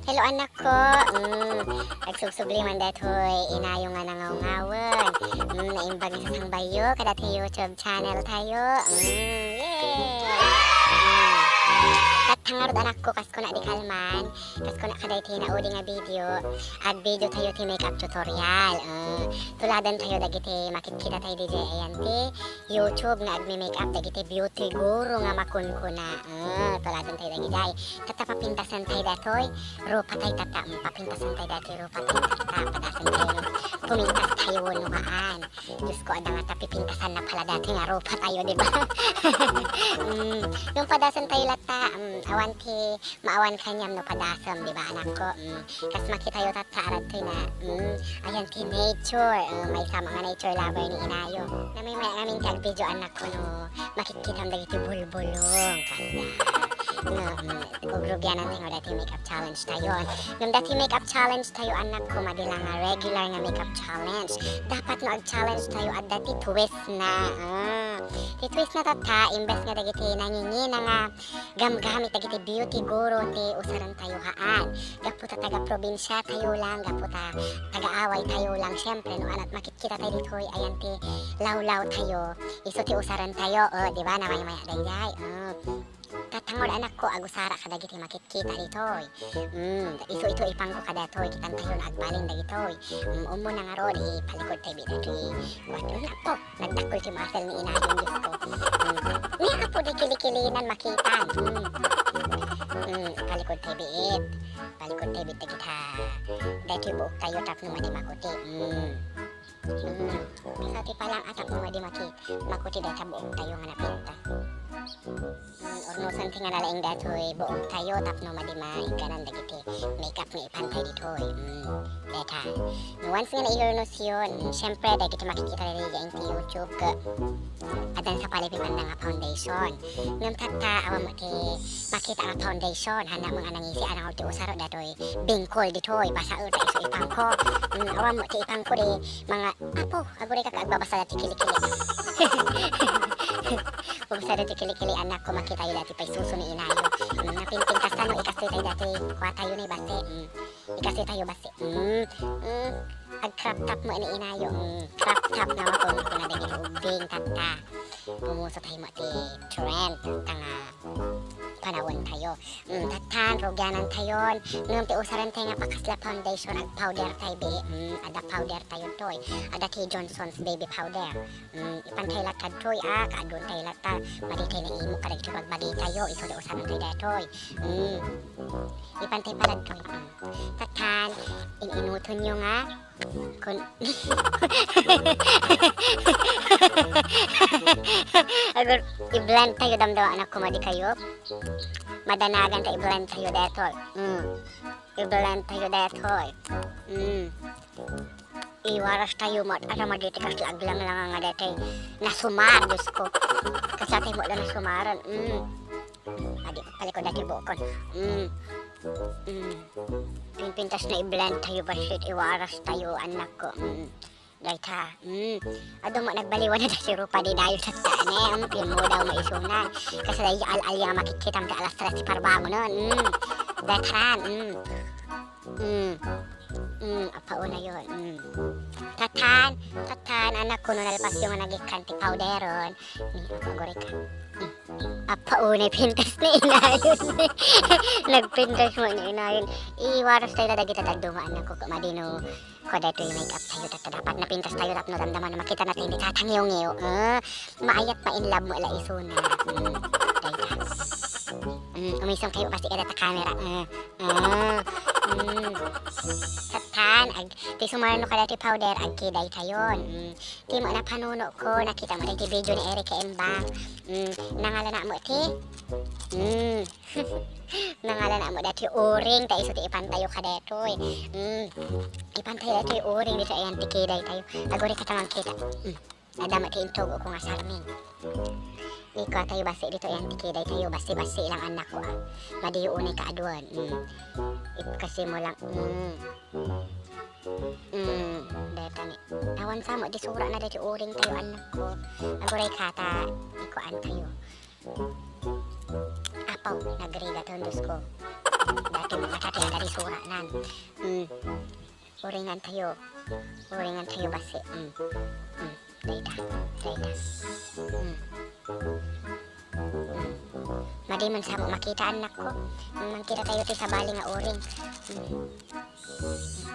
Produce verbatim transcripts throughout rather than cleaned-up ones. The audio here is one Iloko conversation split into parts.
Hello, anakko. Mm, agsugsubli man datoy inayo nga nangawngawen. Mm, naimbag nga sasangbayo kadatoy YouTube channel tayo. Mm, yay! Mm. Tatta ngarud, anakko, kas kuna di kalman, kas kuna kadaytoy naudi nga video, ag-video tayo ti makeup tutorial. Mm, tuladan tayo dagiti makitkita tayo diay ayan ti YouTube nga agmi-makeup dagiti beauty guru nga makunkuna. Mm, tuladan tayo dagiti. Tatta papintasan tayo datoy, rupa tayo tatta, mm, papintasan tayo datoy rupa tayo tatta, padasan tayo no pumintas tayo wenno haan. Diyos ko, adda nga ta pipintasan na pala datoy nga rupa tayo, di ba? Mm, no padasan tayo latta, mm, awan ti maawan kaniam no padasem, di ba, anakko? Mm, kas makitayo tatta, aradtoy na, mm, ayan ti nature, mm, maysa nga nature lover ni inayo. Namaymay ngamin ti agvideo, anakko, no makitkitam dagiti bulbulong, kasla. No, mm, rugrugianan tayo dati makeup challenge tayo. Ngem dati makeup challenge tayo, anakko, madi la nga regular nga makeup challenge. Dapat no ag-challenge tayo, adda ti twist na. Ah, ti twist na tatta, imbes nga dagiti nangingina nga gamgamit dagiti beauty guru ti usaren tayo, haan. Gapu ta taga-probinsia tayo lang, gapu ta taga-away tayo lang, syempre, no, anat makitkita tayo ditoy, ayan ti lawlaw tayo, isu ti usaren tayo, o, di ba, namaymay daydiay, o. Tatangod, anakko, agusara kadagiti makitkita ditoy. Mm, isu ito ipangko kadatoy, kitan tayo na agbalin dagitoy. Mm, umuna ngarud, ipalikod tayo bida ti kuwan. Apo, nagdakkel ti muscle ni inayon, Diyos ko. Mm. Ni apo, di kilikilinan makitan. Mm. Mm, ipalikod tayo biit. Ipalikod tayo biit dagita. Daytoy buok tayo tapno madi makuti. Mm. Mm. Sa ti palang atap no madi maki-, makuti dayta buok tayo nga napinta. Mm, urnusan ti nga nalaing daytoy buok tayo tapno madi maikkanan dagiti makeup nga ipantay ditoy. Mm. Dayta. No once nga nairurnusyo, mm, syempre, dagiti makikita dayta iti YouTube, addan sa palipimanna nga foundation. Ngem tatta, awan mo ti makita nga foundation, hannak mo nga nangisi, anak ti usaro daytoy. Bingkol ditoy, basa ta isu ipangko. Mm, awan mo ti ipangko di, mga, apo, agurayka ka agbabasa dati kilikili. Babasa dati kilikili, anakko, makitayo dati pay suso ni inayo. Mm, napinpintas tayo, ikastoy tayo dati, kua tayo ni basi. Mm, ikastoy tayo basi. Mm, mm, ag-crop top mo ni inayo. Mm, crop top nga makunkuna dagiti ubbing, tatta. Pumuso tayo mo ti trend, tatta nga panawen tayo. Mm, tattan, rugianan tayon. Ngem ti usaren tayo nga pakasla foundation, ag-powder tayo bi. Mm, adda powder tayo toy. Adda ti Johnson's baby powder. Mm, ipantay latta toy, a, kaadun tayo latta. Madi tayo naimok kadagiti bagbagi tayo. Isu ti usaren tayo daytoy. Mm, ipantay pala toy. Mm. Tattan, in-inuton yo nga Kun-, agur, i-blend tayo, damdama, anakko, madi kayo. Madanagan ta i-blend tayo detoy. Mm. I-blend tayo detoy. Mm. Iwaras tayo mat-, ano, madi ti kasla aglanglangan nga detoy. Nasumar, Diyos ko. Kasla tayo mo na nasumaren. Mm. Adi, palikod dati buokon. Mm. Mm. Pinpintas na i-blend tayo, basit iwaras tayo, anakko. Mm. Dayta. Mm. Adu mo, nagbaliwan na dati rupa di dayo tatta, ne? Mm, pinmudaw mo isunan. Kasi dahil al-al yang makikita mo alas tres ti parbangon nun. Mm. Dayta, mm. Mm. Mm, apauna yon. Mm. Tattan, tattan, anakko, no nalpasyo nga nagikkan ti powderon. Ni, apa, agurayka. Mm. Apa, unay pintas ni inayon. Nagpintas mo ni inayon. Iwaras tayo na dagita dadduma, anakko, madi no. Kua daytoy makeup tayo, tatta, dapat napintas tayo tapno damdama no makita na tayo ti tatangiwngiw. Ah, maayat ma-in love mo la isuna. Mm, dayta. Mm, umisong kayo, basta kada ta camera. Ah, ah, mm. Tattan, ag-, ti sumarno kada ti powder, agkiday tayon. Mm. Ti mo napanuno ko, nakita mo ti video ni Erica Embang. Mm, nangalan mo ti? Mm. Nangalan mo dati uring, ta isu ti ipantayo kadetoy. Mm. Ipantayo dati uring dito, ayan, ti kiday tayo. Aguri ka tamang kita. Mm. Adama ti intugo ko nga sarming. Ikaw tayo basi dito, ayan, ti kiday tayo. Basi-basi lang, anakko, ah. Madiyo unay kaaduan. Mm. Ipkasi mo lang. Mm. Mm, deta ni. Awan sa mo, di sura na dati uring tayo, anakko. Aguray kata, ikuan tayo. Apaw, nagrigat ang Diyos ko. Dati mo matati ang suranan. Mm. Uringan tayo. Uringan tayo basi. Mm. Mm. Dayta. Dayta. Mm. Mm. Madi man samo makita, annakko. Mm, mangkita tayo ti sabali nga uring. Mm.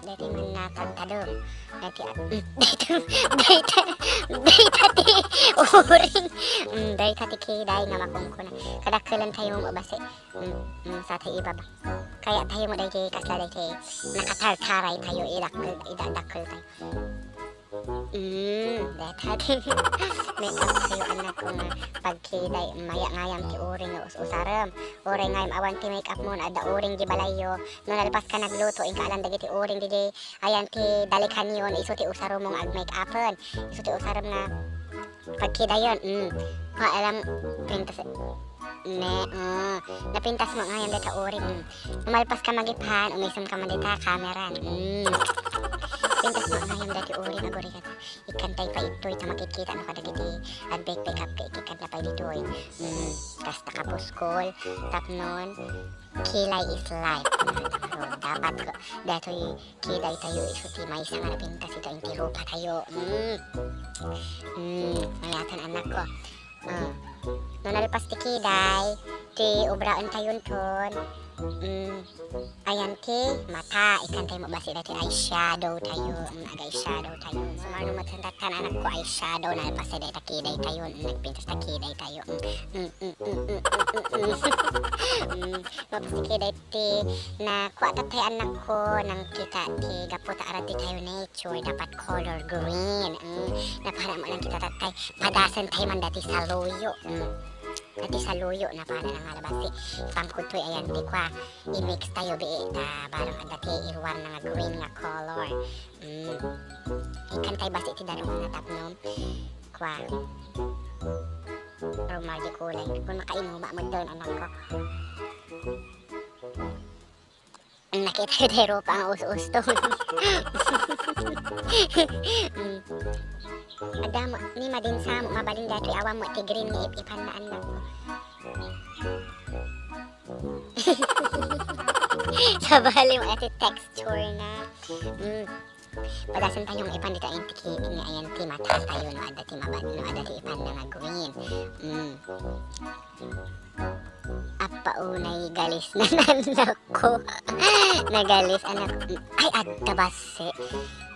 Dayta man natadtadem. Dayta, mm, dayta, dayta, dayta ti uring. Mm, dayta ti kiday nga makunkuna. Kadakkelan tayo mo basi. Mm, mm, sa tayo ibaba. Kaya tayo mo dayta kasla dayta nakatartaray tayo, idakkel, idadakkel tayo. Mm, dayta ti make up tayo, annakko, nga pagkiday, maya ngayam ti uring nga us-usarem. Uray ngayam awan ti make up mo, no adda uring di balayyo. No nalpas ka nagluto, inka alan dagiti uring di, di, ayan ti dalikanyo, no isu ti usarem mo nga ag-make upen. Isu ti usarem nga pagkidayon, mm. Kua alam, pintas, ne, mm. Napintas mo ngayon deta uring, mm. Umalpas ka magipan, umisem ka man deta camera, mm. Pintas mo ngayon deta uring, aguri ka. Ikantay pa itoy, ta makikita mo kadagiti ag-make up ka, ikikanta pa ditoy. Mm. Kasta kapuskol, tapnon, kilay is life. Dapat ko, detoy kiday tayo isu ti maysa nga napintas ita inti rupa tayo. Mm. Mm, mayatan, annakko. Ah. No nalpas ti kiday, ti ubraen tayon ton. Mm. Ayan ti mata, ikantay mo basi dati eyeshadow tayo. Mm, ag-eyeshadow tayo. Sumano matantattan, annakko, eyeshadow, nalpas dayta kiday tayo. Mm, nagpintas ta kiday tayo. Mm, mm, mm, mm, mm, mm, mm. Mm, mapasikiday ti nakua tattay, annakko, nangkita ti gapu ta arati tayo nature, dapat color green. Mm, napara mo nangkita tattay, padasen tayo man dati saluyo. Mm, dati saluyo, napara na nga labas ti pangkudtoy, ayan ti kua, i-mix tayo bii, ta barang adda ti iruar na nga green nga color. Mm, ikantay basi ti danum nga tapnom. Kua. Rumal di kulay. Kun makainuma mo doon, annakko. Nakita ko tayo rupa nga us-usto. Mm. Adda mo, ni madinsa mo, mabalin dati awan mo ti green ni ip-ipan na, annakko. Sabali mo, iti texture na. Mm. Padasen tayo nga ipan dita inti ki-, nga ayan ti mata tayo, no adda ti maba-, no adda ti ipan na nga green. Mm. Appa unay galis na, annakko. Nagalis, annak. Ay, adda basi.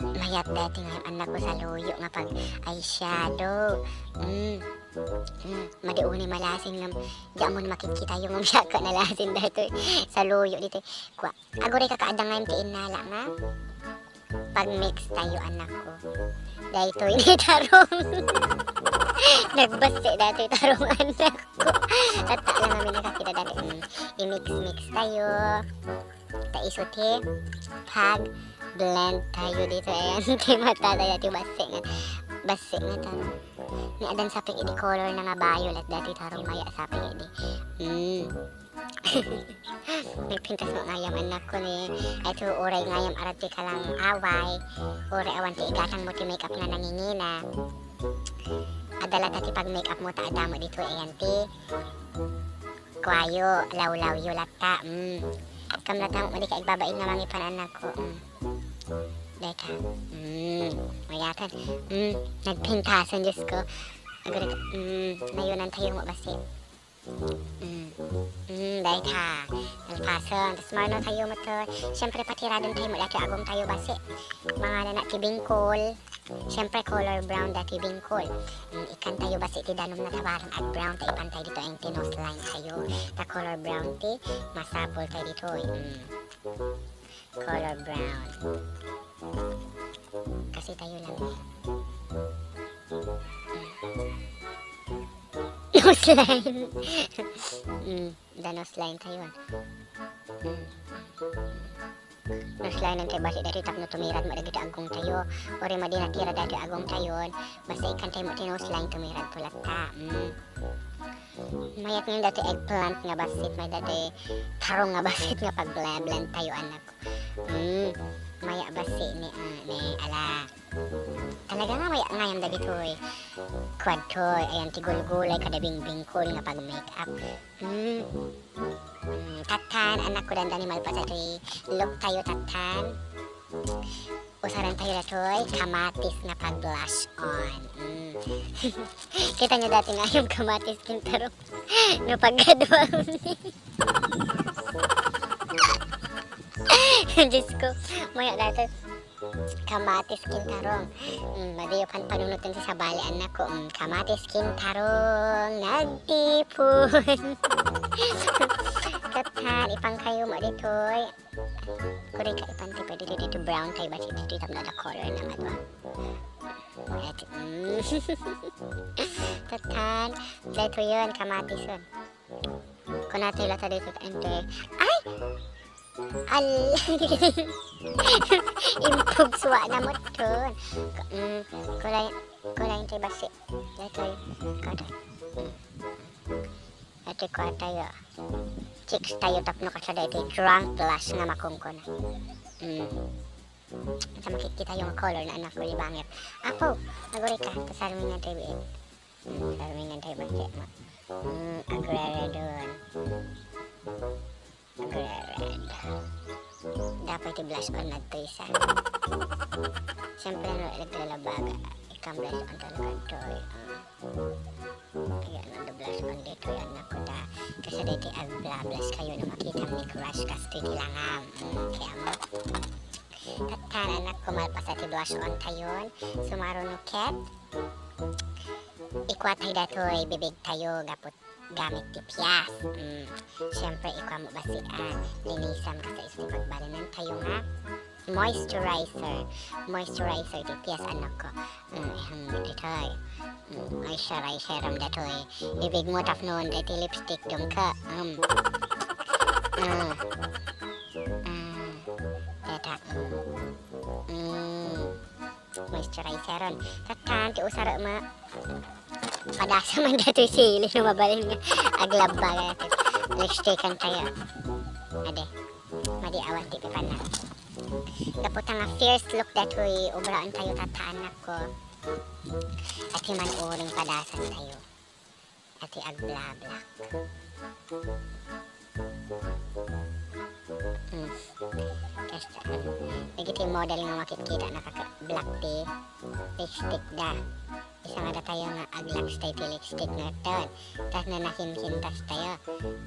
Mayat dati nga annakko saluyo nga pag eyeshadow. Mm. Mm. Madi unay malasin nga, di amon makikita yung mga siyaka nalasin dati. Saluyo dito. Kua. Aguri ka kaadda nga ti innala nga pag-mix tayo, annakko. Daytoy ni tarong. Nagbasi daytoy tarong, annakko. Tatta lang kami nakakita dati. Mm. I-mix-mix tayo. Ta isu ti pag-blend tayo dito. Ayan, ti mata tayo, ti basi nga. Basi nga tarong. Ni adan sapik idi color na nga violet dati tarong maya sapik idi. Mm. Nagpintas mo ngayam, annakko, ni. Ito, uray ngayam arati ka lang away. Uray awan ti igatang mo ti make up nga nangingina. Adda latta ti pag-make up mo ta adda mo dito, ayan ti kuayo, lawlawyo latta. Mm. Kam latta mo di ka igbabain nga mangipan, annakko. Mm. Deka. Mm. Mayatan. Mm. Nagpintasan, Diyos ko. Agurek-, mm. Nayunan tayo mo basi. Mm. Mm, dayta. Nalpasen. Tas marno tayo mato. Siyempre, patiraden tayo mo dati agong tayo basi. Mga nana ti bingkol. Siyempre, color brown dati bingkol. Mm, ikan tayo basi ti danum na tabarang ag brown ta ipan tayo dito ang ti nose line tayo. Ta color brown ti masapol tayo dito. Mm. Color brown. Kasi tayo lang. Nose line. Mm, the nose line tayo. Mm. Nose line tayo basi dati tapno tumirad mo dagiti agong tayo. Uri mo di natira dati agong tayon. Basta ikan tayo mo ti nose line tumirad to latta. Mm. Mayat ngayon dati eggplant nga basit, may dati tarong nga basit nga pag-blend tayo, anak. Mm. Maya bassit ni, ah, ni, ala. Talaga nga maya ngayam dagitoy. Kuadtoy, ayan ti gulgulay kada bingbingkol nga pag-makeup. Hmm. Hmm, tattan, anakko, dandani malpas datoy look tayo, tattan. Usaran tayo datoy kamatis nga pag-blush on. Hmm. Kita niyo dati nga yung kamatis kintarong. No pagkadwa. Diyos ko, maya dati. Kamatis kintarong. Mm, madiyo pan panunutan ti sabali, anakko. Mm, kamatis kintarong, nagtipon. Tattan, ipangkayo mo ditoy. Kuri ka ipan ti pwede dito, dito brown tayo ba dito, dito tapno da color na madwa. Ayan, mm. Tattan, dito yun, kamatis yun. Kunatay la ta dito, ente. Ay! Al-, impog suwa na mo ton. Mm, kulay, kulay ti basi. Datoy, kada. Datoy ko tayo. Chicks tayo tapno kasada iti drunk plus nga makungkuna. Mm. Sa makikita yung color na anakko, di bangir. Apo, aguri ka, kasarmingan tayo biit. Mm, kasarmingan tayo biit. Mm, agrara dun. Red. Dapat ti blush on na to isa. Siyempre, no, naglalabaga. Ikang blush on talaga to, eh. Ah. Ayan, ano, blush on dito, yan, naku, da. Kasi dito, agbla-blush kayo na makita ni crush, kastoy ti langam. Mm, kaya mo. Tattan, anakko, malpas ti blush on tayon. Sumaro no ket. Ikua tayo datoy, bibig tayo, gapot gamit ti pias. Mm. Siyempre, ikua mo basian, linisam ka sa isu ti pagbalinan tayo nga moisturizer. Moisturizer ti pias, anakko. Mm, hmm, ditoy. Mm, moisturizer am datoy. Ibig mo tapno ditoy lipstick dong ka. Mm. Ah. Ah. Deta. Mm. Mm. Moisturizeron. Tattan, ti usar ma-, padasa man datoy sili no mabalin nga aglabba datoy. Lipstickan tayo. Ade. Madi awan ti pipanna. Gapu ta nga first look datoy, ubraan tayo, tattan, anakko. Ati man uring padasan tayo. Ati agblabla. Hmm. Kasta, ano, dagiti model nga makitkita, nakaka-black ti lipstick da. Isa nga datayo nga aglax tayo ti lipstick nga ton. Tas nanakinkintas tayo.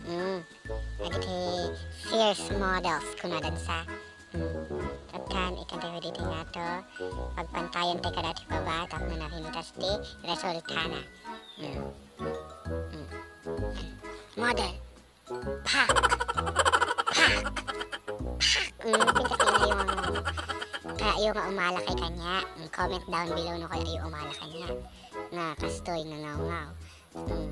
Hmm. Dagiti fierce models, kunadan sa. Hmm. Tattan, ikan tayo diti nga to. Pagpantayan tayo kadati pa ba, tapno nakintas ti resultana. Hmm. Hmm. Model. Pak! Pak! Pak! Mm, pinta kayo nga, kayo nga umala kay kanya. Mm, comment down below no kayo umala kanya. Nga kastoy nga ngawngaw. Mm.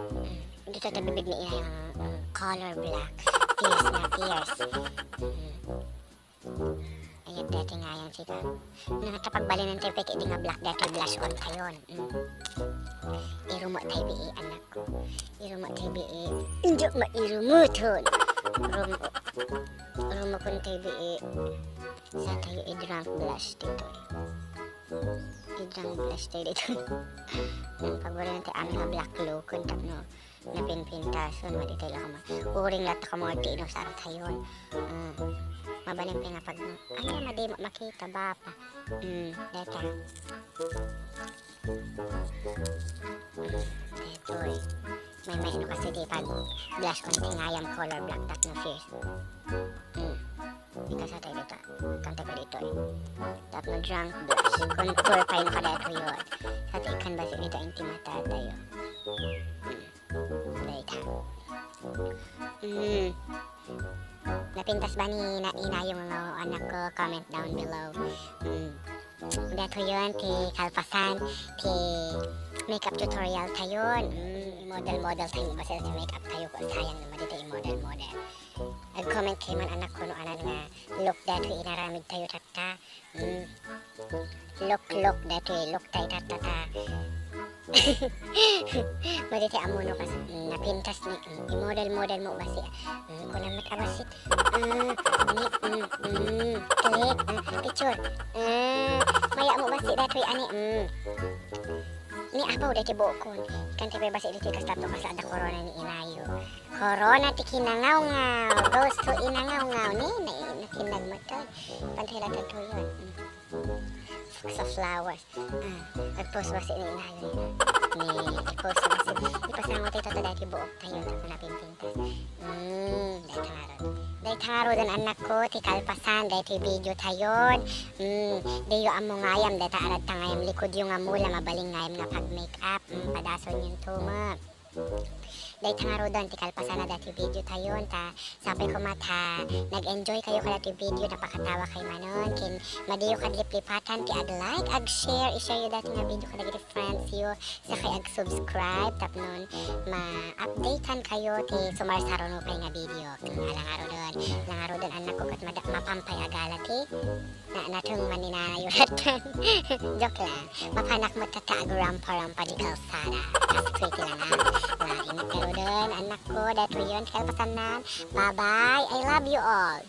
Mm, dito ta bibig ni iya yung, mm, color black. Fierce na fierce. Mm. Ayan, dati nga yan, sika. Nga, kapag balinan tayo, peke, di nga black dati, blush on tayo. Mm. Irumo tayo, bii, anakko. Irumo tayo, bii. Hindi, mairumo ton. Rum-, rumo kun tayo, bii. Sa tayo, i-drunk blush dito, eh. I-drunk blush tayo dito. Ang paborito natin, ano nga, black look, kun tapno. Napinpintason, madi tayo la kama-, uring la ta kamo ti inusar tayon. Mm. Mabalin pay nga pag, ano, madi ma-, makita ba pa? Mm, deta. Mm, detoy. May, may, ano kasi di pag blush on ti ngayam color black, tapno fierce. Mm. Ikasa tayo dito. Kanta ka dito, eh. Tapno drunk blush. Contour pay no kada tuyo. Sa ti ikan basi dito, inti mata tayo. Mm. Dayta. Mm. Napintas ba ni na-, inayong nga anakko? Comment down below. Mm. Datoy ti kalpasan ti makeup tutorial tayon. Mm. Model-model tayo, basta sa makeup tayo, kung sayang naman dito yung model-model. Ag-comment kayo man, anakko, no anan nga look datoy inaramid tayo tatta. Mm. Look, look, dati, look tayo, ta, ta, ta. Madi ti ammono kas, mm, napintas ni, mm, i-model-model mo basi. Mm, kuna met a basi. Mm, ni, mm, mm, click, mm, picture. Mm, maya mo basi datoy ani, mm. Ni apaw dati buokon. Ikan ti basi ditoy kas tatlo kas adda corona ni inayo. Corona ti kinangawngaw. Goes to inangawngaw. Ni, na, nakinnag mo to. Pantay lang tayo yun. Mm. Sa flowers. Ah, nagpost basi ni inayo. Ni, nagpost basi. Ipasango tayo to dati buok tayo. Tapos napimpintas. Hmm, dahil tangarod. Dahil tangarodan anak ko, ti kalpasan, dahil ti video tayon. Hmm, di yo ammo ngayam, dahil ta arad ta ngayam likod yo nga mula, mabaling ngayam nga pag-make up. Hmm, padason yun to, ma. Dayta ngaruden ti kalpasan a dati video tayon, ta sapay koma ta nag-enjoy kayo kadati video, napakatawa kay manon, ken madiyo kad liplipatan ti ag-like, ag-share, i-share yo dati nga video kadagiti friends yo, sakay ag-subscribe tapnon ma-updatean kayo ti sumarsaruno pay nga video. Ala ngaruden, ala ngaruden, anak ko, ket mada-, mapampay a gala ti Na, nateng man ni Nanay Urat. Joke lang. Mapanak met ta agramparampa di kalsada. Kastoy ti lanang. Lain ngaruden, anak ko, daytoyen ti kalpasannan. Bye-bye. I love you all.